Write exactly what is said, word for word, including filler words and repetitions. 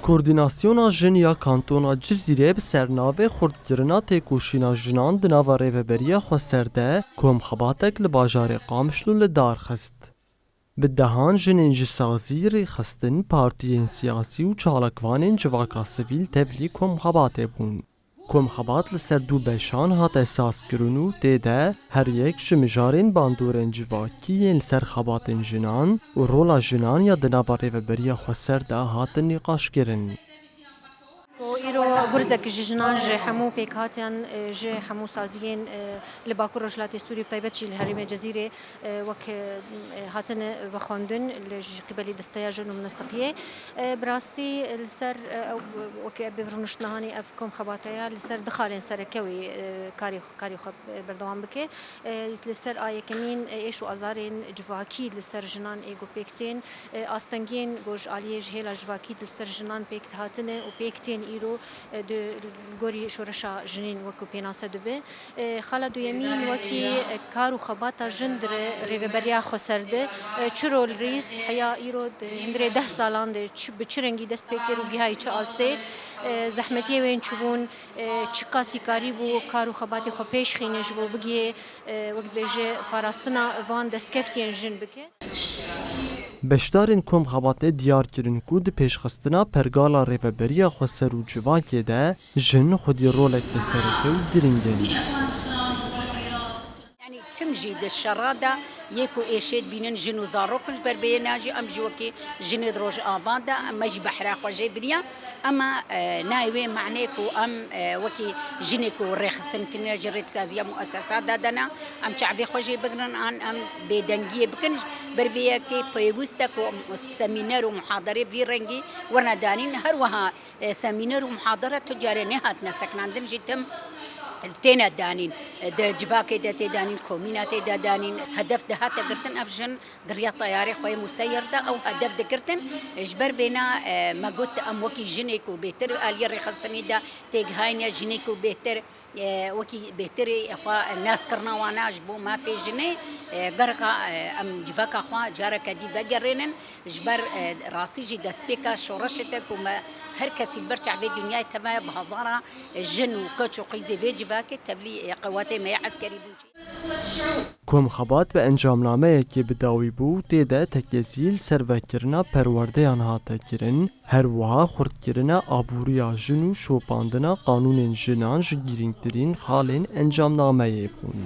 Koordînasyona Jin ya Kantona Cizîrê bi sernavê Xurtkirina têkoşîna jinan di nava Rêveberiya Xweser de komxebatek li bajarê Qamişlo li dar xist. Bi dehan jinên ji sazî, rêxistin, partiyên siyasî û çalakvanên civaka sivîl tevlî komxebatê bûn. Komxebat li ser du beşan hate sazkirin û tê de her yek ji mijarên bandorên civakî yên li ser xebatên jinan û rola jinan ya di nava Rêveberiya Xweser de hatin nîqaşkirin. Ku îro gurzek ji jinan ji hemû pêkhatiyan, e, ji hemû saziyên, e, li Bakur Rojhilatê Sûriyê, bi taybet jî li herêmê Cezîrê, e, wek, e, hatine vexwendin li ji qîbelî Desteya Jin û Minisiqiyê. E, bi rastî li ser, e, ew, wek ev bi rûniştnahanî ev komxebate ya li ser du xalên sereke wî, e, karê, karê xwe berdewam bike. E, li ser a yekemîn, e, êş û azarên civakî li ser jinan ê ku pêk tên, e, astengiyên ku ji aliyê ji hêla civakî li ser jinan pêk dihatine û pêk tên îro, e, di gorî şoreşa jinên wekî pênase dibe. E, xala duyemîn wekî, e, kar û xebata jin di re-, rêveberiya Xweser de, e, çi rol rîst heya îro di hundirê deh salan de çi, bi çi rengî dest pê kir û gihayî çi astê, e, zehmetiyê wên çi bûn, e, çi qasî karî bû kar û xebatê xwe pêş xîne ji bo bigihê, e, wek dibêje parastina van destkeftiyên jin bike. Beşdarên komxebatê diyar kirin ku di pêşxistina pergala rêveberiya xweser û civakê de jin xwedî roleke sereke û girîng in. Yanî tim jî di şera de yê ku êşê dibînin jin û zarok in, ji ber vê yena jî em jî wekî jinê di Rojava de me jî behra xwe jê biriya. Ema, e, nayê wê manê ku em, e, wekî jinê ku rêxistin kirine ji rêdsaziya muesesa de dene, em çavê xwe jê bigirin an em bêdengiyê bikin. Ji ber vê yekê pêwîst e ku em semîner û muhaderê vî rengî werine danîn. Her wiha, e, semîner û muhadere tu carê nêhatine sekinandin jî tim têne danîn. E, di civakê de tê danîn, komîna tê de danîn. Hedef dihate girtin ev jin di riya teyarê xwe yê museyir de ew hedef digirtin. Ji ber vêna, e, me got em wekî jinê ku bêhtir aliyê rêxistinî de têgihayne, jinê ku bêhtir, e, wekî bêhtirê xwe nas kirina wana ji bo mafê jinê, e, gereka, e, em civaka xwe careke dî vegerênin. Ji ber, e, rastî jî destpêka şoreşê te ku me her kesî li ber çavê dinyayê teve bi hezara jin û keç û qîzê vê civakê tevlî, e, qewatê me yê eskerî bûn. Komxebat bi encamnameyekê bi dawî bû, tê de tekezî li ser vekirina perwerdeyan hate kirin, her wiha xurtkirina aboriya jin û şopandina qanûnên jinan ji girîngtirîn xalên encamnameyê bûn.